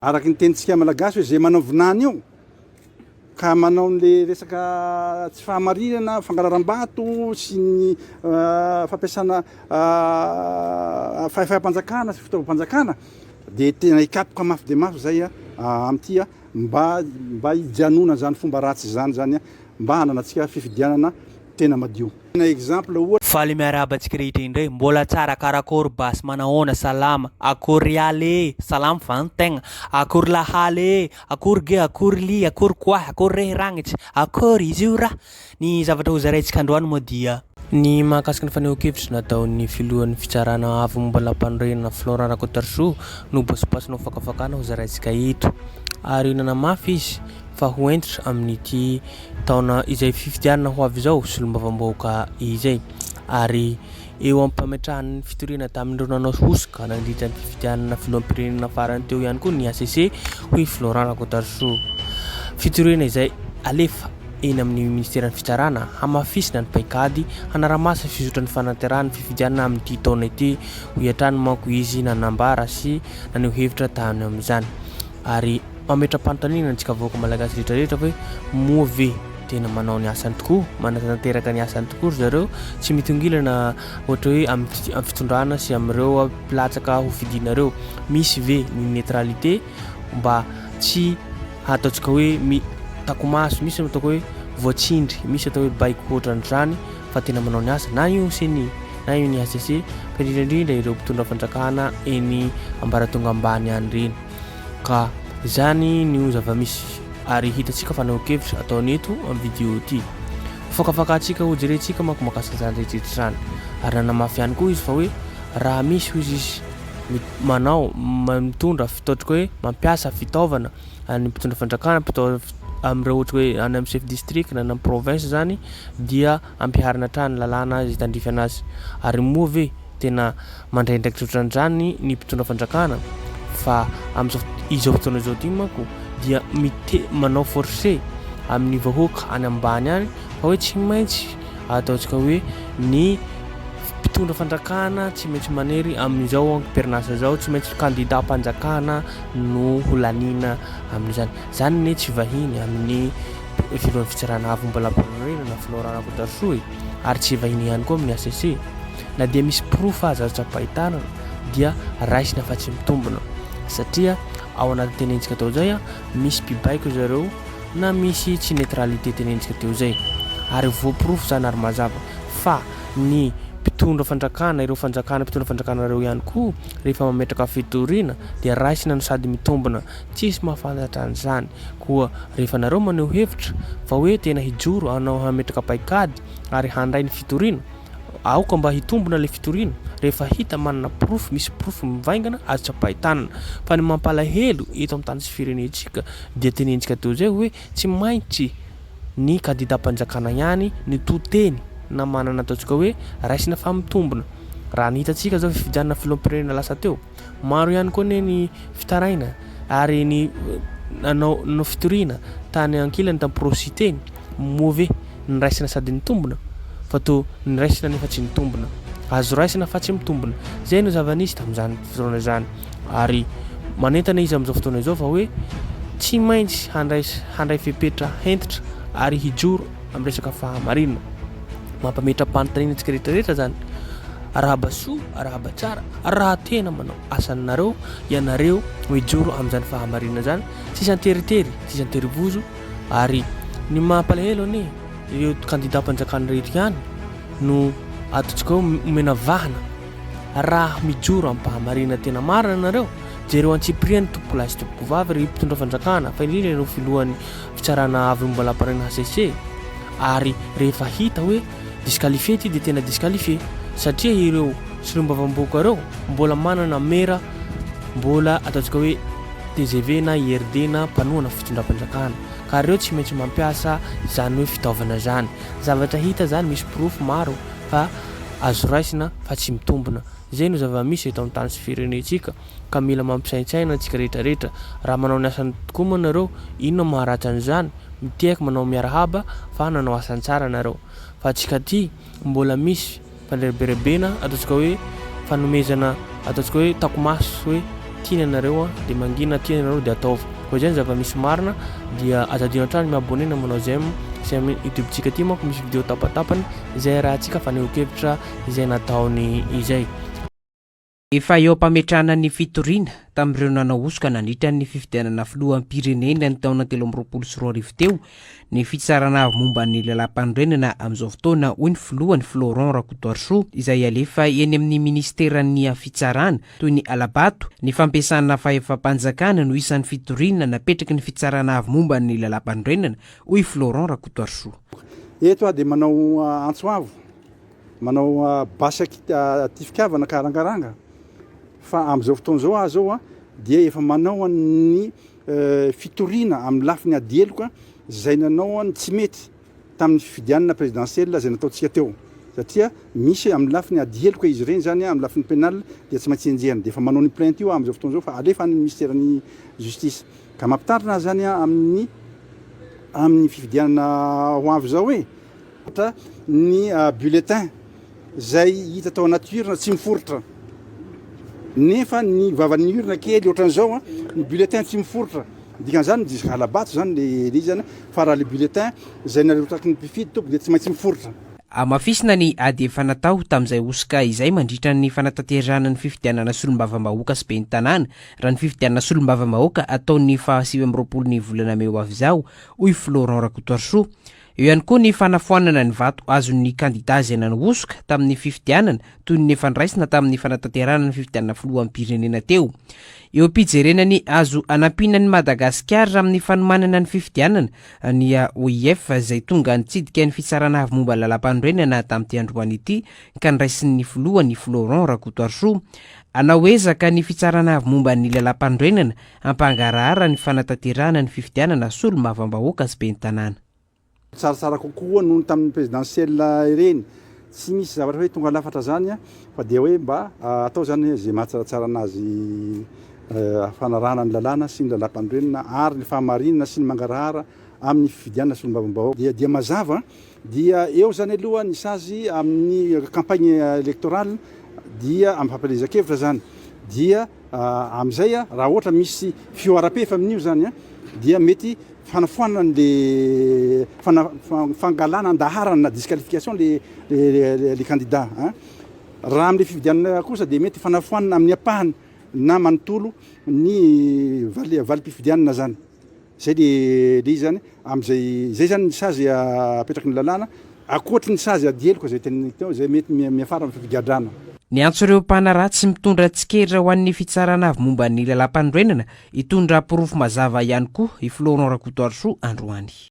Araka ny tenintsika Malagasy hoe izay manao vinany eo ka manao an'le resaka tsy fahamarinana, fangalaram-bato sy ny fampiasana fahefam-panjakana sy fitaovam-panjakana dia tena hikapoka mafy dia mafy izay amin'ity mba mba hijanona izany fomba ratsy izany izany mba hananantsika fifidianana tena madio. Tena exemple ohatra. Faly miarahaba antsika rehetra indray, mbola tsara karakory basy manahoana salama, akory ialy ee, salama va ny tegna, akory lahaly ee, akory ge, akory ly, akory koahy, akory rehy ragnitsy, akory izy io raha, ny zavatra ho zaraintsika androany moa dia. Ny mahakasika ny fanehoan-kevitra nataon'ny filohan'ny fitsarana avo momba ny lampanorenana Florent Rakotoarisoa no bosibosina ho fakafakana ho zaraintsika eto ary nanamafy izy fa ho hentitra amin'ity taona izay fifidianana ho avy izao solombavambahoaka izay ary eo am-pametrahany ny fitoriana tamin'ireo nanao hosoka nandritra ny fifidianana filoham-pirenena farany teo ihany koa ny HCC hoy Florent Rakotoarisoa. Fitoriana izay alefa eny amin'ny ministeran'ny fitsarana hamafisina ny paikady hanara-maso ny fizotran'ny fanatanterahana ny fifidianana amin'ity taona ity hoy hatrany manko izy nanambara sy naneho hevitra tany amin'izany ary Mametra-panontaniana antsika vahoaka malagasy rehetra rehetra hoe moa ve tena manao ny asany tokoa, manatanteraka ny asany tokoa ry zareo, tsy mitongilana ohatra hoe amin'ny fitondrana sy amin'ireo mpilatsaka ho fidiana ireo, misy ve ny neutralité mba tsy hataontsika hoe mitakomaso, misy ataoko hoe voatsindry, misy atao hoe baiko ohatran'izany fa tena manao ny asa na io ceni na io ny HCC fa indrindra indrindra ireo mpitondra fanjakana eny ambaratonga ambany any ireny. Ka izany no zava-misy ary hitantsika fanehoan-kevitra ataony eto amin'ny vidéo ity. Ho fakafakantsika ho jerentsika manko mahakasika izany rehetra rehetra izany. Ary nanamafy ihany koa izy fa hoe raha misy hozy izy manao mitondra fitaotrika hoe mampiasa fitaovana any mpitondra fanjakana amin'ireo ohatra hoe any amin'ny chef district na any amin'ny province izany dia ampiharina hatrany lalàna izay tandrify anazy. Ary moa ve tena mandray andraikitra ohatran'izany ny mpitondra fanjakana fa amin'izao izao fotoana izao ity manko dia mite manao forcé amin'ny vahoaka any ambany any fa hoe tsy maintsy ataontsika hoe ny mpitondra fanjakana tsy maintsy manery amin'izao amperinasa izao tsy maintsy kandida mpanjakana no ho laniana amin'izany zany ne tsy vahiny amin'ny filohan'ny fitsarana avo momba lalàmpanorenana Florent Rakotoarisoa e ary tsy vahiny ihany koa amin'ny HCC Na dia misy porofo aza azo tsapain-tanana dia raisina fa tsy mitombina satria ao anatin'ny tenentsika tao izay misy mpibaiko zareo na misy tsy neutralité tenentsika teo izay ary voaporofo izany ary mazava fa ny mpitondra fanjakana ireo fanjakana mpitondra fanjakana ireo ihany koa rehefa mametraka fitoriana dia raisina no sady mitombina tsisy mahafantatra an'izany koa rehefa nareo maneho hevitra fa hoe tena hijoro hanao hametraka paikady ary handray ny fitoriana Aoka mba hitombina ilay fitoriana rehefa hita manana porofo, misy porofo mivaingana azo tsapain-tanana. Fa ny mampalahelo eto amin'ny tany sy firenentsika dia tenenitsika teo izay hoe tsy maintsy ny kandidam-panjakana ihany no to teny na manana ataontsika hoe raisina fa mitombina. Raha ny hitantsika izao fifidianana filoham-pirenena lasa teo, maro ihany koa anie ny fitaraina ary ny nanao nanao fitoriana tany ankilany tamin'ny procès teny, moa ve niraisina sady nitombina fa toa niraisina nefa tsy nitombina. Azo raisina fa tsy mitombina. Izay no zava-nisy tamin'izany fotoana izany. Ary manentana izy amin'izao fotoana izao fa hoe tsy maintsy handray handray fepetra hentitra ary hijoro amin'ny resaka fahamarinana. Mampametra-panontaniana antsika rehetra rehetra izany. Arahaba soa, arahaba tsara, raha tena manao asanareo ianareo mijoro amin'izany fahamarinana izany, tsisy an-teritery, tsisy an-terivozo, Ary ny mampalahelo anie ireo kandidam-panjakana ireto ihany no ataontsika hoe omena vahana raha mijoro am-pahamarinana tena marina nareo. Jereo antsipiriany tompokolahy sy tompokovavy ry mpitondra fanjakana fa indrindra ireo filohan'ny fitsarana avo momba lalàmpanorenana HCC. Ary rehefa hita hoe disqualifié ity dia tena disqualifié satria ireo solombavamboka ireo mbola manana mera mbola ataontsika hoe tgv na IRD na mpanohana fitondram-panjakana ka reo tsy maintsy mampiasa izany hoe fitaovana zany. Zavatra hita zany misy porofo maro fa azo raisina fa tsy mitombina. Zay no zava-misy eto amin'ny tany sy firenentsika ka mila mampisaintsaina antsika rehetra rehetra. Raha manao ny asany tokoa moa nareo inona maharatsy an'izany? Mitehaka manao miarahaba fa nanao asany tsara nareo. Fa antsika aty mbola misy fandrebirebena ataontsika hoe fanomezana ataontsika hoe takomaso hoe. Tiany ianareo dia mangina, tiany ianareo dia ataovy. Koa izay ny zava-misy marina dia aza adino hatrany mi-abonner na manao j'aime sy amin'ny YouTube-tsika ity manko misy video tapatapany izay arahantsika fanehoan-kevitra izay nataony izay. Efa eo am-pametrahana ny fitoriana tamin'ireo nanao hosoka nandritra ny fifidianana filoham-pirenena ny taona 2023 teo ny fitsarana avo momba ny lalàmpanorenana amin'izao fotoana, hoy ny filohany Florent Rakotoarisoa, izay alefa eny amin'ny minisiteran'ny fitsarana, toy ny hala-bato, ny fampiasana fahefam-panjakana no isan'ny fitoriana napetraky ny fitsarana avo momba ny lalàmpanorenana, hoy Florent Rakotoarisoa. Eto aho dia manao antso avo Manao basy atifikavana ka arangaranga fa amin'izao fotoana izao aho izao dia efa manao ny fitoriana amin'ny lafiny ady heloka izay nanao ny tsy mety tamin'ny fifidianana présidentielle izay nataontsika teo satria misy amin'ny lafiny ady heloka izy ireny izany amin'ny lafiny pénal dia tsy maintsy enjehina dia efa manao ny plainte io aho amin'izao fotoana izao fa alefa any ministeran'ny justice ka mampitandrina aho izany amin'ny amin'ny fifidianana ho avy izao e. Ohatra, ny bulletin izay hita tao anaty urne tsy miforitra, nefa ny vavan'ny urne kely ohatran'izao, ny bulletin tsy miforitra, ny dikan'izany dia hala-bato izany le izy zany, fa raha le bulletin izay narotaky ny mpifidy tompoko dia tsy maintsy miforitra. Hamafisina ny ady efa natao tamin'izay hosoka izay mandritra ny fanatanterahana ny fifidianana solombavambahoaka sy ben'ny tanàna, raha ny fifidianana solombavambahoaka atao ny faha 29 ny volana mey ho avy izao, hoy Florent Rakotoarisoa. Eo ihany koa ny fanafoanana ny vato azon'ny kandidà izay nanao hosoka tamin'ny fifidianana toy ny efa noraisina tamin'ny fanatanterahana ny fifidianana filoham-pirenena teo. Eo am-pijerena ny azo anampiana an'i Madagasikara amin'ny fanomanana ny fifidianana ny OIF izay tonga nitsidika ny Fitsarana avo momba ny lalàmpanorenana tamin'ity androany ity ka noraisin'ny filohany Florent Rakotoarisoa. Hanao ezaka ny Fitsarana avo momba ny lalàmpanorenana Hampangarahara ny fanatanterahana ny fifidianana solombavambahoaka sy ben'ny tanàna. Tsaratsara kokoa noho ny tamin'ny présidentielle ireny. Tsy misy zavatra hoe tonga lafatra zany fa dia hoe mba atao zany izay mahatsaratsara anazy fanarahana ny lalàna sy ny lalàmpanorenana ary ny fahamarinana sy ny mangarahara amin'ny fifidianana solombavambahoaka dia dia mazava dia eo zany aloha ny sazy amin'ny campagne électorale dia amin'ny fampielezan-kevitra zany dia Amin'izay raha ohatra misy fihoaram-pefy amin'io izany dia mety fanafoanana an'le fangalana an-daharana na disqualification le le candidat. Raha amin'le fifidianana kosa dia mety fanafoanana amin'ny ampahany na manontolo ny valim-pifidianana izany. Zay le le izy zany amzay zay zany ny sazy apetraky ny lalàna akoatry ny sazy ady heloka zay teneniko teo zay mety miafara am figadrana. Niantso ireo mpanaratsy mitondra tsikera ho an'ny fitsarana avo momba ny lalàmpanorenana hitondra porofo mazava ihany koa i Florent Rakotoarisoa androany.